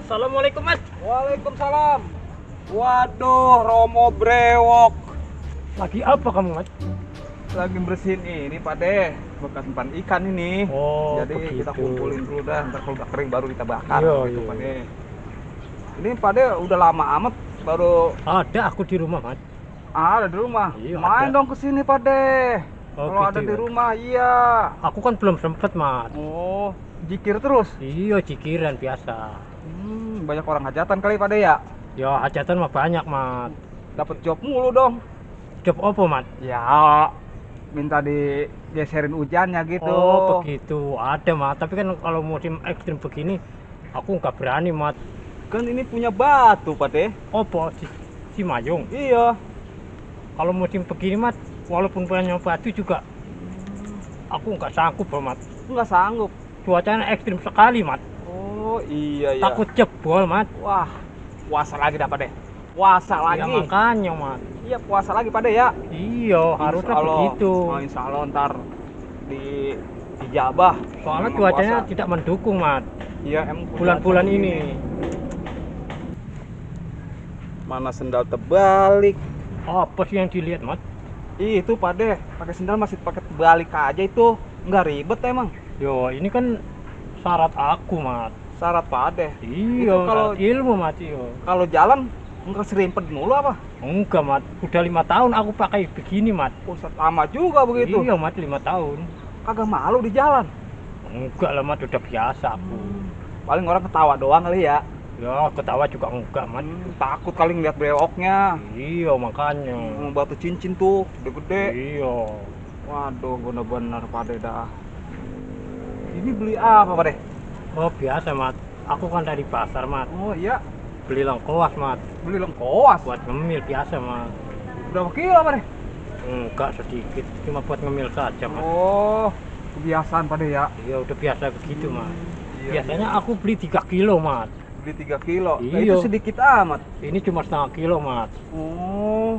Assalamualaikum, Mas. Waalaikumsalam. Waduh, Romo brewok. Lagi apa kamu, Mas? Lagi bersihin ini, Pak De. Bekas umpan ikan ini. Oh, Jadi begitu. kita kumpulin dulu dah, ntar kalau udah kering baru kita bakar. Iya, Gitu, iya. Pak De. Ini Pak De udah lama amat baru Ada aku di rumah, Mas. ada di rumah. Iya, Main ada. dong ke sini, Pak De. Oh, Kalau gitu ada di ya. rumah, iya. Aku kan belum sempet, Mas. Oh, jikir terus. Iya, cikiran biasa. Banyak orang hajatan kali, Pak De ya. Ya, hajatan mah banyak, Mas. Dapat job mulu dong. Job apa, Mas? Ya, minta digeserin hujannya gitu. Oh, begitu. Ada, Mas. Tapi kan kalau musim ekstrim begini, aku nggak berani, Mas. Kan ini punya batu, Pak De. Apa? Si Mayung. Iya. Kalau musim begini, Mas, walaupun punya batu juga, aku nggak sanggup, Mas. Nggak sanggup. Cuacanya ekstrim sekali, Mas. Oh, iya ya. Takut jebol, Mas. Wah, puasa lagi dah, Pak De. Puasa Ya, lagi. makanya, Mas. Iya, puasa lagi, Pak De ya. Iya, harusnya Insya Allah. begitu. Oh, insya Allah ntar dijabah. Soalnya Sama cuacanya puasa. tidak mendukung, Mas. Iya, emang Bulan-bulan cuaca ini. Mana sendal terbalik. Apa sih yang dilihat, Mas? Ih, itu Pak De, pakai sendal masih pakai terbalik aja itu. Nggak ribet emang. Yo, ini kan syarat aku, Mas. Syarat Pak De. Iya, Itu kalau- ilmu, Mas. Yo. Kalau jalan nggak serimpet mulu apa? Enggak, Mas. Udah 5 tahun aku pakai begini, Mas. Pusat lama juga begitu. Iya, Mas, 5 tahun. Kagak malu di jalan. Enggak lah, Mas. Udah biasa aku. Paling orang ketawa doang kali ya. Ya, ketawa juga enggak, Mas. Takut kali ngeliat brewoknya. Iya, makanya. Batu cincin tuh, gede-gede. Iya. Waduh, bener-bener Pak De dah. Ini beli apa Pak De? Oh, biasa, Mas. Aku kan dari pasar, Mas. Oh iya, Beli lengkoas, Mas. beli lengkoas. Buat ngemil biasa, Mas. Berapa kilo Pak De? Enggak sedikit, cuma buat ngemil saja, Mas. Oh, kebiasaan Pak De ya. Iya, udah biasa begitu, Mas. Iya, Biasanya aku beli 3 kilo, Mas. beli 3 kilo. Nah, Iya. itu sedikit amat. Ini cuma setengah kilo, Mas. Oh,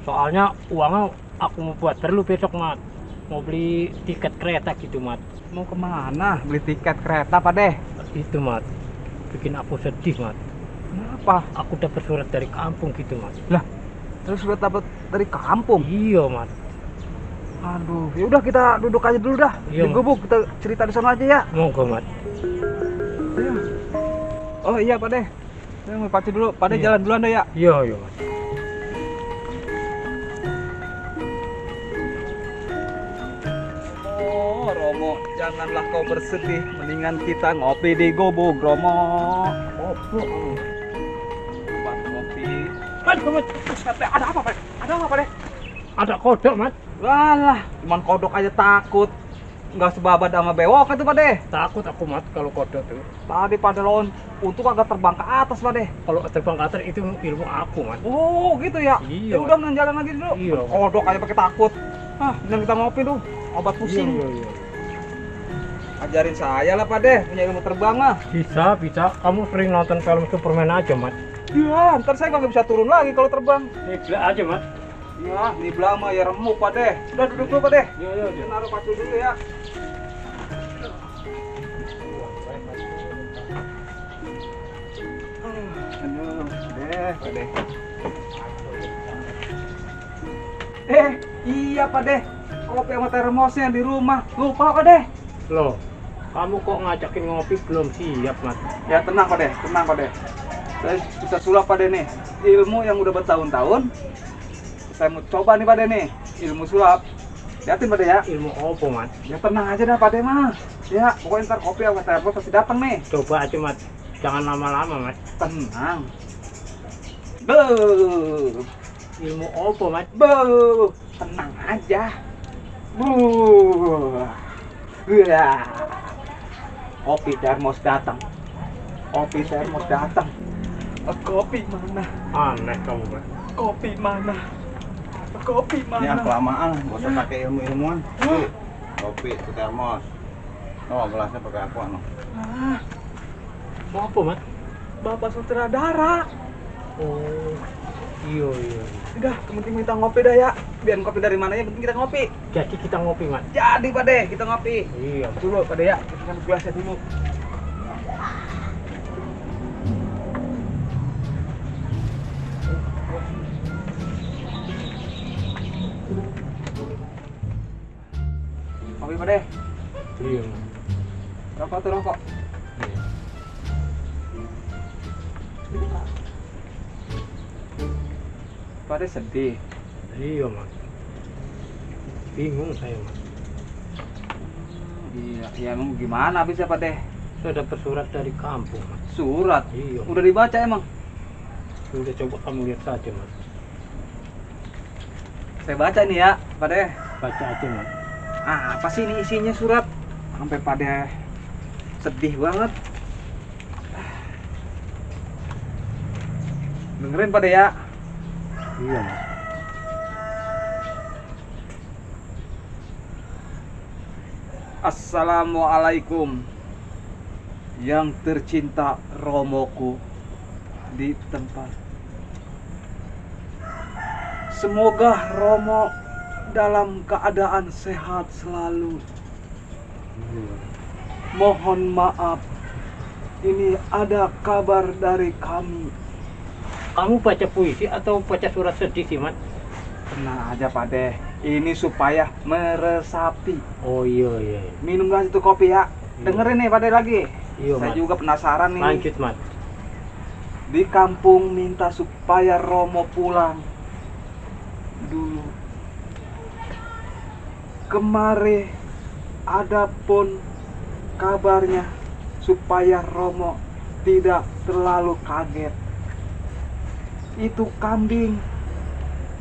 Soalnya uangnya aku mau buat perlu besok, Mas. Mau beli tiket kereta gitu, Mas. mau kemana? Beli tiket kereta Pak De? Itu, Mas. Bikin aku sedih, Mas. Kenapa? Aku dapat surat dari kampung gitu, Mas. Terus sudah dapat dari kampung. Iya, Mas. Aduh, ya udah kita duduk aja dulu dah. Iya, Di gubuk kita cerita di sana aja ya. Monggo, Mas. Iya. Oh iya Pak De. Saya mau pacu dulu. Pak De Iya. jalan duluan dah ya. Iya, iya, Mas. Oh Romo, janganlah kau bersedih. Mendingan kita ngopi di gubuk Romo. Opo. Buat ngopi. Aduh, Mas. Ada apa Pak De? Ada apa Pak De? Ada kodok, Mas. Walah, cuman kodok aja takut. Nggak sebabat sama bewok itu Pak De. Takut aku, Mas, kalau kodok tuh. Tadi pada lawan untung agak terbang ke atas Pak De. Kalau terbang ke atas itu ilmu aku, Mas. Oh gitu ya. Iya, Ya udah nang jalan lagi dulu. Iya. Kodok aja pakai takut. Ah, dan kita ngopi dulu. Obat pusing. Iya, iya. Ajarin saya lah Pak De, punya ilmu terbang mah. Bisa, bisa. Kamu sering nonton film Superman aja, Mas. Iya, ntar saya nggak bisa turun lagi kalau terbang. Gila aja, Mas. Iya, ini belama ya remuk Pak De. Udah duduk dulu Pak De. Iya, iya, Kita naruh pacu dulu ya. Aduh, Pak De. Iya Pak De. Kopi sama termosnya di rumah. Lupa Pak De. Loh, kamu kok ngajakin ngopi belum siap, Mas? Ya tenang Pak De, tenang Pak De. Saya bisa sulap Pak De nih. Ilmu yang udah bertahun-tahun. Saya mau coba nih Pak De nih. Ilmu sulap. Lihatin Pak De ya. Ilmu apa, Mas? Ya tenang aja dah Pak De mah. Ya, pokoknya ntar kopi sama termos pasti datang nih. Coba aja, Mas. Jangan lama-lama, Mas. Tenang. Buh. Ilmu apa, Mas? Buh. Tenang aja. Buh. Wah. Kopi termos datang. Kopi termos datang. Kopi mana? Aneh kamu, Mas. Kopi mana? Kopi Ini mana? kelamaan, gak usah pakai ilmu-ilmuan. Tuh, kopi ke termos. Oh, gelasnya pakai aqua no. Ah, Mau apa, Mas? Bapak sutradara. Oh, iya, iya. Udah, penting minta ngopi dah ya. Biar kopi dari mana ya, penting kita ngopi. Jadi kita ngopi, Mas. Jadi Pak De, kita ngopi. Iya. Dulu Pak De ya, kita gelasnya dulu. Pak De. Iya, Mat. Rokok tuh rokok. Pak De sedih. Iya, Mat. Bingung saya, Mat. Iya, ya emang gimana bisa Pak De? Saya dapat surat dari kampung, Mat. Surat. Iya. Udah dibaca emang? Udah coba kamu lihat saja, Mat. Saya baca nih ya, Pak De. Baca aja, Mat. Apa sih ini isinya surat? Sampai Pak De sedih banget. Dengerin Pak De ya. Iya, Mat. Assalamualaikum. Yang tercinta Romoku di tempat. Semoga Romo dalam keadaan sehat selalu. Mohon maaf, ini ada kabar dari kami. Kamu baca puisi atau baca surat sedih sih, Mat? Tenang aja Pak De, ini supaya meresapi. Oh iya, iya. Minum dulu itu kopi ya. Dengerin nih Pak De lagi. Iya, Saya Mat. juga penasaran nih. Lanjut, Mat. Di kampung minta supaya Romo pulang dulu. Kemarin ada pun kabarnya supaya Romo tidak terlalu kaget. Itu kambing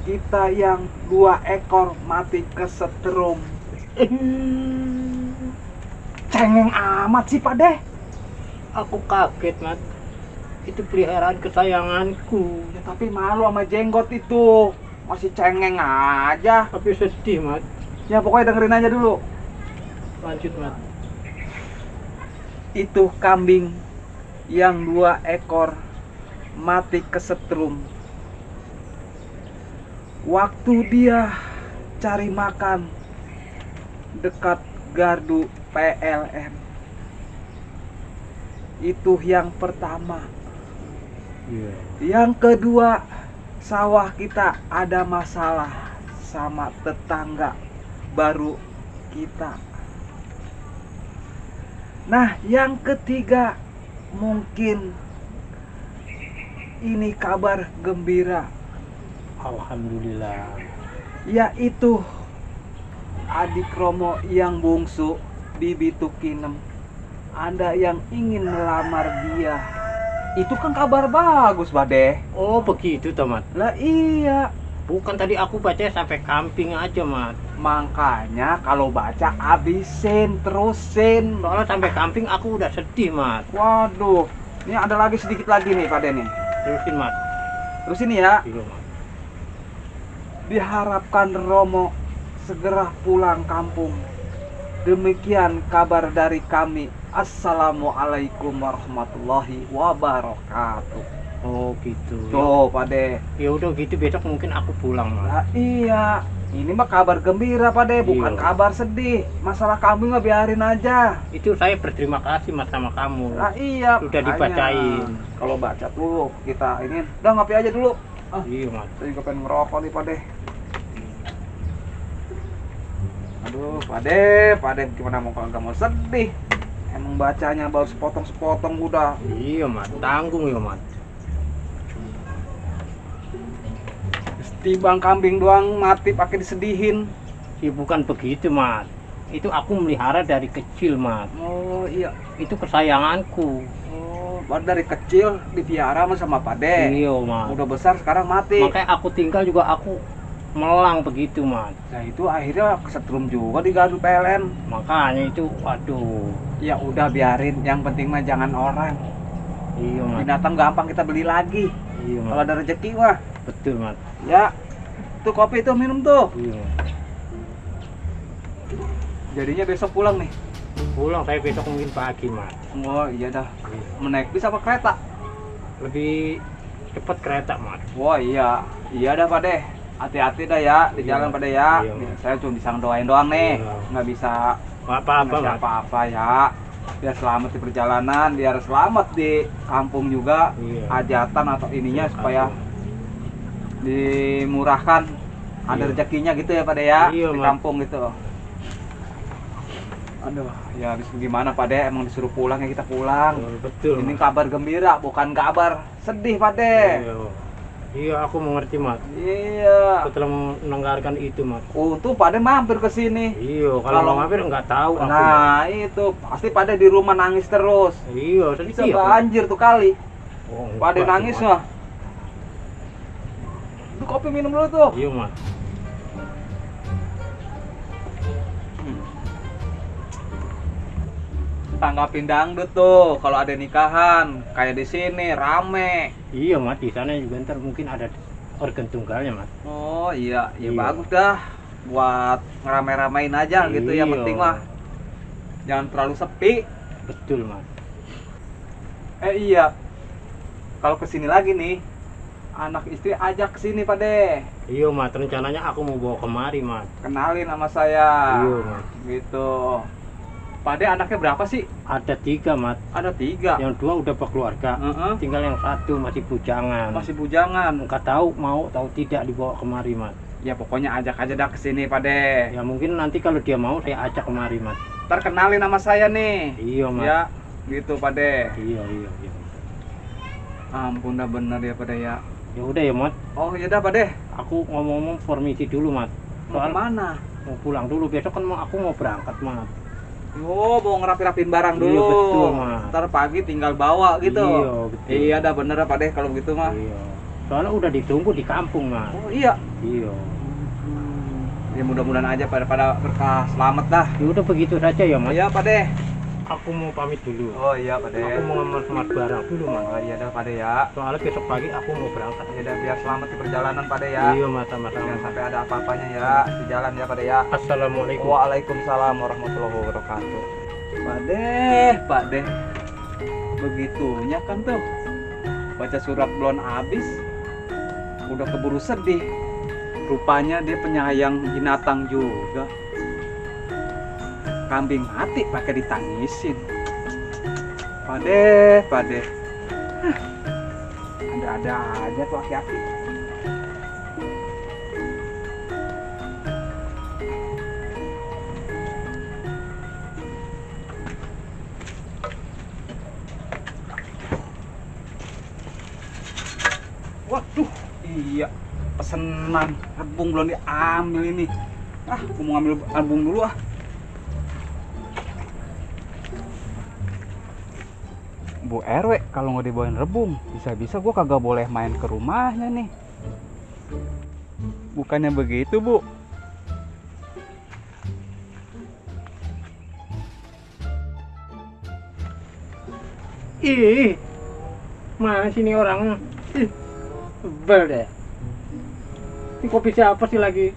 kita yang 2 ekor mati kesetrum. Cengeng amat sih Pak De. Aku kaget, Mat. Itu peliharaan kesayanganku. Ya, tapi malu sama jenggot itu. Masih cengeng aja. Tapi sedih, Mat. Ya pokoknya dengerin aja dulu. Lanjut, Mat. Itu kambing yang 2 ekor mati kesetrum. Waktu dia cari makan dekat gardu PLN. Itu yang pertama. Iya. Yang kedua, sawah kita ada masalah sama tetangga baru kita. Nah, yang ketiga, mungkin ini kabar gembira, Alhamdulillah. yaitu adik Romo yang bungsu, Bibi Tukinem, ada yang ingin melamar dia. Itu kan kabar bagus, Bade. Oh, begitu, toh, Mat. Lah iya, Bukan tadi aku baca sampai camping aja, Mat. makanya kalau baca habisin, terusin. Soalnya sampai camping aku udah sedih, Mat. Waduh, ini ada lagi sedikit lagi nih, Pak nih. Terusin, Mat. Terus ini ya, Iya, Mat. diharapkan Romo segera pulang kampung. Demikian kabar dari kami. Assalamualaikum warahmatullahi wabarakatuh. Oh, gitu. Tuh, Pak De. Ya udah gitu, besok mungkin aku pulang, Mat. Nah, iya, ini mah kabar gembira, Pak De, bukan Iya. kabar sedih. Masalah kami mah biarin aja. Itu saya berterima kasih, Mas, sama kamu. Nah, iya. Sudah makanya. dibacain. Kalau baca tuh kita ini, udah ngopi aja dulu. Ah, Iya, Mat. saya juga pengen ngerokok nih, Pak De. Aduh, Pak De gimana mau kalau nggak mau sedih? Emang bacanya baru sepotong-sepotong udah. Iya, Mat. Tanggung ya, Mat. Timbang kambing doang mati pakai disedihin. Ya bukan begitu, Mat. Itu aku melihara dari kecil, Mat. Oh iya. Itu kesayanganku. Oh, baru dari kecil dipiara sama Pak De. Iya, Mat. Udah besar sekarang mati. Makanya aku tinggal juga aku melang begitu, Mat. Nah itu akhirnya kesetrum juga di gardu PLN. Makanya itu, waduh. Ya udah biarin, yang penting mah jangan orang. Iya, Mat. Binatang gampang kita beli lagi. Iya, Kalau Mat. ada rezeki mah. Betul, Mat. Ya, tuh kopi tuh minum tuh. Iya. Jadinya besok pulang nih. Pulang saya besok mungkin pagi, Mat. Oh iya dah. Iya. Menaik bis apa kereta? Lebih cepat kereta, Mat. Wah iya, iya dah Pak De. Hati-hati dah ya di Iya. jalan Pak De ya. Iya. Saya cuma bisa ngedoain doang nih, Iya. nggak bisa Nggak apa-apa, ngasih Mat. apa-apa ya. Biar selamat di perjalanan, biar selamat di kampung juga. Iya. Hajatan atau ininya Iya, supaya kampung. dimurahkan, ada Iya. rezekinya gitu ya Pak De ya, Iya, di Mat. kampung gitu. Aduh, ya habis gimana Pak De? Emang disuruh pulang ya kita pulang. Betul. Ini Mas. kabar gembira, bukan kabar sedih Pak De. Iya. Iya, aku mengerti, Mas. Iya. Aku telah mendengarkan itu, Mas. Untung Pak De mampir ke sini. Iya, kalau mau mampir nggak tahu aku. Nah, itu pasti Pak De di rumah nangis terus. Iya, Bisa sedih. banjir tuh kali. Oh, Pak De enggak, nangis Mas. mah. Lu kopi minum dulu tuh. Iya, Mas. Tanggapin dangdut tuh kalau ada nikahan kayak di sini rame. Iya, Mas. Di sana juga ntar mungkin ada organ tunggalnya, Mas. Oh iya, ya Iya. bagus dah buat ngerame-ramein aja gitu yang Iya. penting mah. Jangan terlalu sepi. Betul, Mas. Iya. Kalau kesini lagi nih, anak istri ajak kesini Pak De. Iya, Mas. Rencananya aku mau bawa kemari, Mas. Kenalin sama saya. Iya, Mas. Gitu. Pak De anaknya berapa sih? Ada 3, Mas. Ada 3. Yang 2 udah berkeluarga. Heeh. Tinggal yang 1 masih bujangan. Masih bujangan. Nggak tahu mau tahu tidak dibawa kemari, Mas. Ya pokoknya ajak aja dah kesini Pak De. Ya mungkin nanti kalau dia mau saya ajak kemari, Mas. Ntar kenalin sama saya nih. Iya, Mas. Ya, gitu Pak De. Iya, iya, iya. Ampun dah bener ya Pak De ya. Ya udah ya, Mas. Oh iya dah Pak De. Aku ngomong-ngomong formisi dulu, Mas. Mau Soal kemana? mau pulang dulu. Besok kan aku mau berangkat, Mas. Oh, mau ngerapi-rapin barang Iya, dulu. betul, Mas. Ntar pagi tinggal bawa gitu. Iya, betul. Iya dah bener dah Pak De kalau begitu mah. Iya. Soalnya udah ditunggu di kampung, Mas. Oh iya. Iya. Ya mudah-mudahan aja pada berkah selamat dah. Ya udah begitu saja ya, Mas. Iya Pak De. Aku mau pamit dulu. Oh iya Pak De. Aku mau ngemas barang dulu, Mas. Oh iya dah Pak De ya. Soalnya besok pagi aku mau berangkat. Ya dah biar selamat di perjalanan Pak De ya. Iya, Mas, sama-sama. Jangan sampai ada apa-apanya ya di jalan ya Pak De ya. Assalamualaikum. Waalaikumsalam warahmatullahi wabarakatuh. Pak De. Begitunya kan tuh. Baca surat belum habis. Udah keburu sedih. Rupanya dia penyayang binatang juga. Kambing mati pakai ditangisin. Pak De. Hah, ada-ada aja tuh aki-aki. Waduh, iya pesenan rebung belum diambil ini. Aku mau ngambil rebung dulu ah. Bu RW kalau nggak dibawain rebung, bisa-bisa gua kagak boleh main ke rumahnya nih. Bukannya begitu, Bu? Ih, mana sih ini orang? Ih, sebel deh. Ini kopi siapa sih lagi?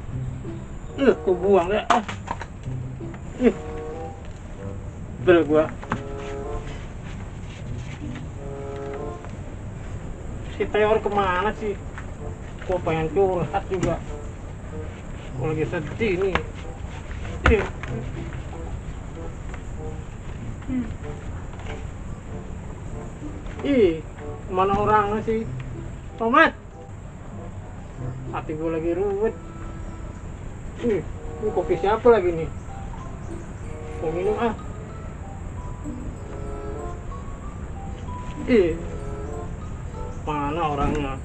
Aku buang deh. Ih, sebel gua. Si Teor kemana sih? Gua pengen curhat juga. Gua lagi sedih nih. Ih. Ih, mana orangnya sih? Tomat. Hati gue lagi ruwet. Ini kopi siapa lagi nih? Mau minum ah. Mana orangnya?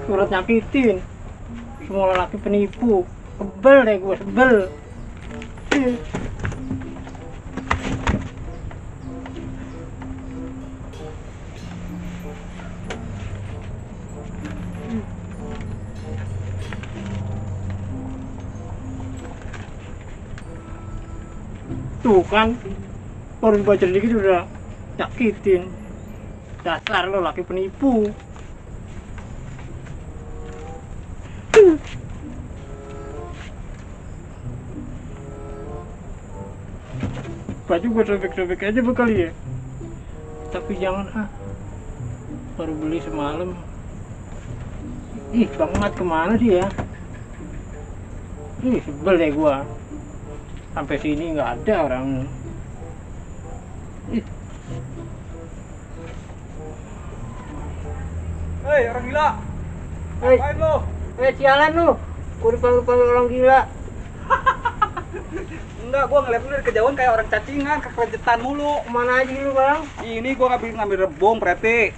Surat nyakitin. Semua lelaki penipu. Sebel deh gue, sebel. Tuh kan, baru baca dikit udah nyakitin. Dasar lo laki penipu. Baju gue sobek-sobek aja bekali ya. Tapi jangan baru beli semalam. Ih, Bang Mat kemana sih ya? Ih, sebel deh gua. Sampai sini nggak ada orang. Ih. Hei orang gila, Hei, Ngapain lu? sialan lu. Gua dipanggil orang gila. Enggak, gua ngeliat lu dari kejauhan kayak orang cacingan, kekerejetan mulu. Kemana aja lu, Bang? Ini gua ngambil rebung, Preti.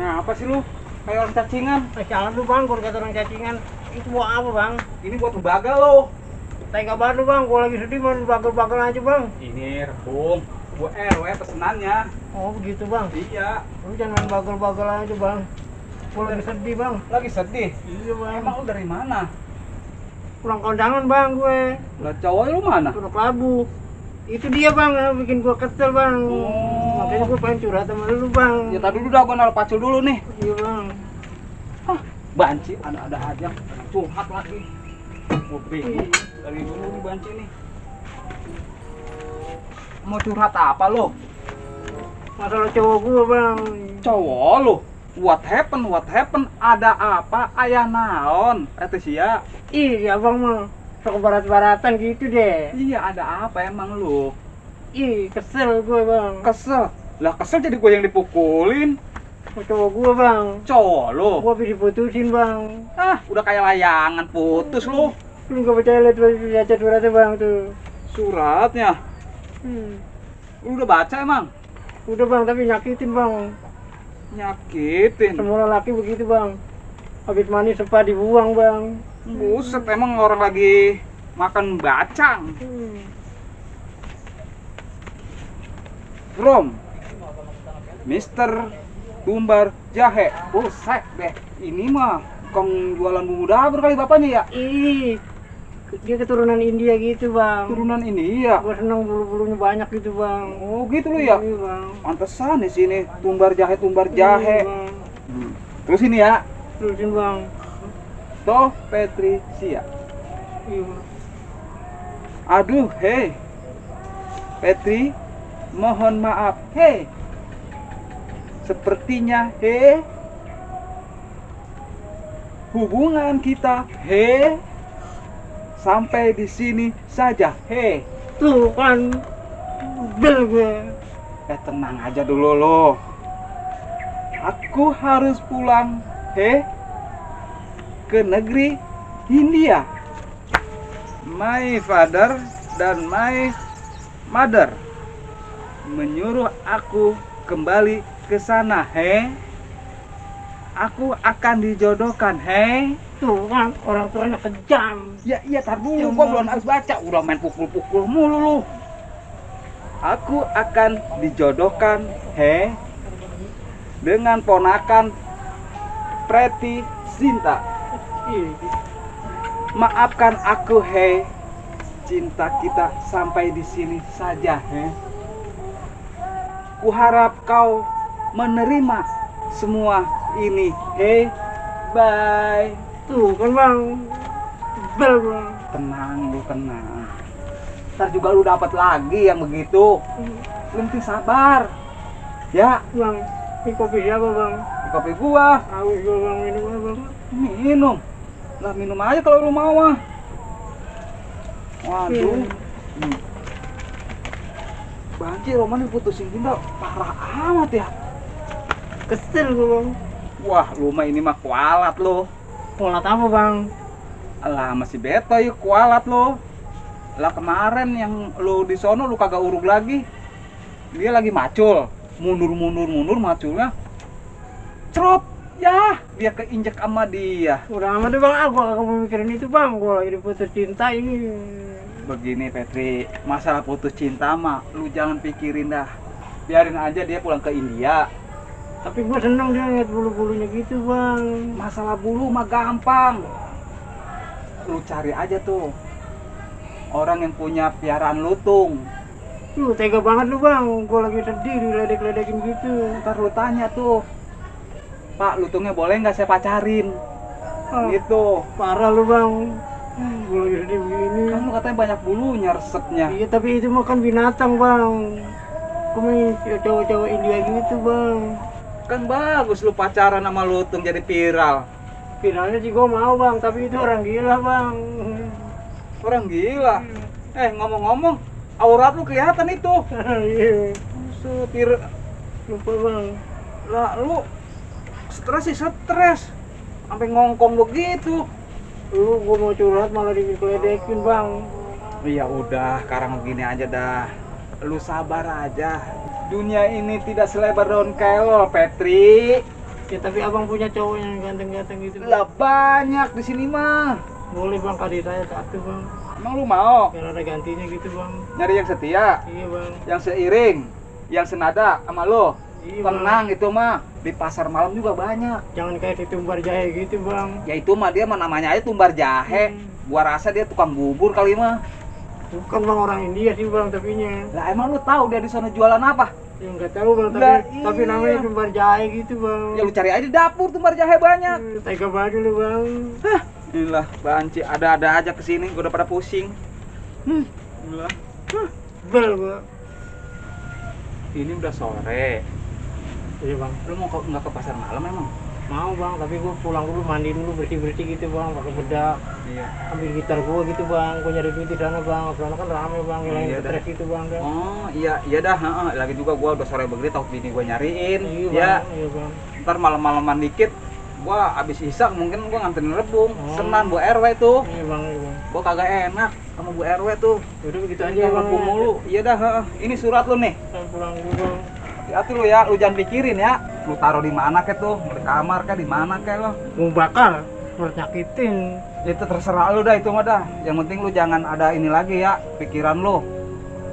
Nah, apa sih lu? Kayak orang cacingan. Sialan lu, Bang, gua kata orang cacingan. Itu buat apa, Bang? Ini buat tembaga lo. Tega banget lu, Bang. Gua lagi sedih, Bang. Bagel-bagel aja, Bang. Ini rebung. Gua RW pesenannya. Oh, begitu, Bang. Iya. Lu jangan bagel-bagel aja, Bang. Gua lagi sedih, Bang. Lagi sedih. Iya, Bang. Emang lu dari mana? Pulang kondangan, Bang, gue. Lah cowok lu mana? Udah kelabu. Itu dia, Bang, yang bikin gua kesel, Bang. Oh. Makanya gua pengen curhat sama lu, Bang. Ya tadi dulu dah gua naruh pacul dulu nih. Iya, Bang. Hah, banci ada aja. Curhat lagi. Gua bingung. Dari dulu nih banci nih. Mau curhat apa lo? Masalah cowok gua, Bang. Cowok lo? What happened? What happened? Ada apa? Ayah naon? Sia. Iya, Bang, mah. Sok barat-baratan gitu deh. Iya, ada apa emang lu? Ih, kesel gue, Bang. Kesel. Lah kesel jadi gue yang dipukulin. Sama cowok gue, Bang. Cowok lu. Gue habis diputusin, Bang. Ah, udah kayak layangan putus lu. Lu gak percaya liat baca suratnya, Bang, tuh. Suratnya. Lu udah baca emang? Udah, Bang, tapi nyakitin, Bang. Nyakitin. Semua laki begitu, Bang. Habis mandi sempat dibuang, Bang. Buset, emang orang lagi makan bacang. From Mister Tumbar Jahe. Buset deh, ini mah kong jualan bumbu dapur kali bapaknya ya? Ih, dia keturunan India gitu, Bang. Turunan ini ya? Gue seneng bulu-bulunya banyak gitu, Bang. Oh gitu lu ya? Iya, Bang. Pantesan di sini Tumbar Jahe, Tumbar Jahe. Iya, Bang. Terus ini ya, Terusin, Bang. Toh Petrisia. Iya, Bang. Aduh, hei Petri, mohon maaf. Hei, sepertinya hubungan kita sampai di sini saja. Tuh kan, bel gue. Tenang aja dulu loh. Aku harus pulang ke negeri India. My father dan my mother menyuruh aku kembali ke sana. Aku akan dijodohkan. Tuh kan, orang tuanya kejam. Ya iya, tar dulu, gua belum harus baca. Udah main pukul-pukul mulu lu. Aku akan dijodohkan dengan ponakan Preti Sinta. Maafkan aku, cinta kita sampai di sini saja, Kuharap kau menerima semua ini, bye. Tuh kan, Bang, bel, Bang. Tenang lu, tenang. Ntar juga lu dapat lagi yang begitu. Lu mesti sabar. Ya, Bang, ini kopi siapa, Bang? di kopi gua. Haus gua, Bang, minum apa, Bang? Minum. Lah minum aja kalau lu mau ah. Waduh. Banci Roman diputusin Dinda parah amat ya. Kesel gua, Bang. Wah, lu mah ini mah kualat lu. Polat apa, Bang? Alah, masih beto yuk kualat lu. Lah kemarin yang lu di sono lu kagak urug lagi. Dia lagi macul. Mundur maculnya. Crot. Ya, dia keinjek sama dia. Udah amat deh, Bang. Aku gak mau mikirin itu, Bang. Gua lagi diputus cinta ini. Begini Petri, masalah putus cinta mah lu jangan pikirin dah. Biarin aja dia pulang ke India. Tapi gua seneng dia ngeliat bulu-bulunya gitu, Bang. Masalah bulu mah gampang. Lu cari aja tuh orang yang punya piaraan lutung. Lu tega banget lu, Bang. Gua lagi sedih diledek-ledekin gitu. Ntar lu tanya tuh, Pak, lutungnya boleh nggak saya pacarin? Ah, Gitu. parah lu, Bang. Gua lagi sedih begini. Kan lu katanya banyak bulunya resepnya. Iya, tapi itu mah kan binatang, Bang. Kumis ya cowok-cowok India gitu, Bang. Kan bagus lu pacaran sama lutung jadi viral. Finalnya sih gua mau, Bang, tapi itu orang gila, Bang. Orang gila. Ngomong-ngomong, aurat lu kelihatan itu. Iya, Setir lupa, Bang. lah lu stres sih stres. sampai ngongkong begitu. Lu gua mau curhat malah dikeledekin bang. Ya udah, sekarang begini aja dah. Lu sabar aja. Dunia ini tidak selebar daun kelor, Petri. Ya tapi abang punya cowok yang ganteng-ganteng gitu. Bang. Lah banyak di sini mah. Boleh bang, kasih saya satu bang. Emang lu mau Biar ada gantinya gitu bang. nyari yang setia, Iya bang. yang seiring, yang senada sama lu? Iya, Bang. Tenang itu mah. Di pasar malam juga banyak. Jangan kayak di tumbar jahe gitu bang. Ya itu mah dia mah namanya aja tumbar jahe. Gua rasa dia tukang bubur kali mah. Bukan bang, orang India sih bang tapinya. Lah emang lu tahu dia di sana jualan apa? Ya nggak tahu bang, Lah, tapi iya. namanya tumbar jahe gitu bang. Ya lu cari aja di dapur tumbar jahe banyak. Tega banget lu bang. Inilah banci ada-ada aja kesini, gua udah pada pusing. Inilah. Bel gua. Ini udah sore. Iya bang. Lu mau nggak ke pasar malam emang? Mau bang, tapi gua pulang dulu mandi dulu bersih-bersih gitu bang, pakai bedak. Iya. Ambil gitar gua gitu bang, gua nyari duit di sana bang. Sana kan rame bang, ngilangin Iya, stres gitu bang. Kan. Oh iya dah. Lagi juga gua udah sore begini tau bini gua nyariin. Iya Ya. bang, iya bang. Ntar malam-malaman dikit gua abis isak mungkin gua nganterin rebung. Oh. Senan Bu RW tuh. Iya bang, iya bang. Gua kagak enak sama Bu RW tuh. Udah begitu aja Jangan bang. rebung mulu. Iya dah. Ini surat lu nih. Saya pulang dulu bang. Hati lu ya, lu jangan pikirin ya. Lu taruh di mana kek tuh? Di kamar kek, di mana kek lo? Mau bakar, buat nyakitin. Itu terserah lu dah itu mah dah. Yang penting lu jangan ada ini lagi ya, pikiran lu.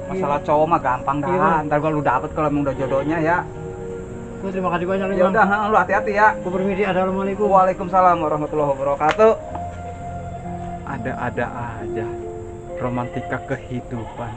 Masalah cowok mah gampang dah. Iya. Ntar gua lu dapet kalau emang udah jodohnya ya. Gua terima kasih banyak nih Ya bang. udah, lu hati-hati ya. Gua permisi, assalamualaikum. Waalaikumsalam warahmatullahi wabarakatuh. Ada-ada aja romantika kehidupan.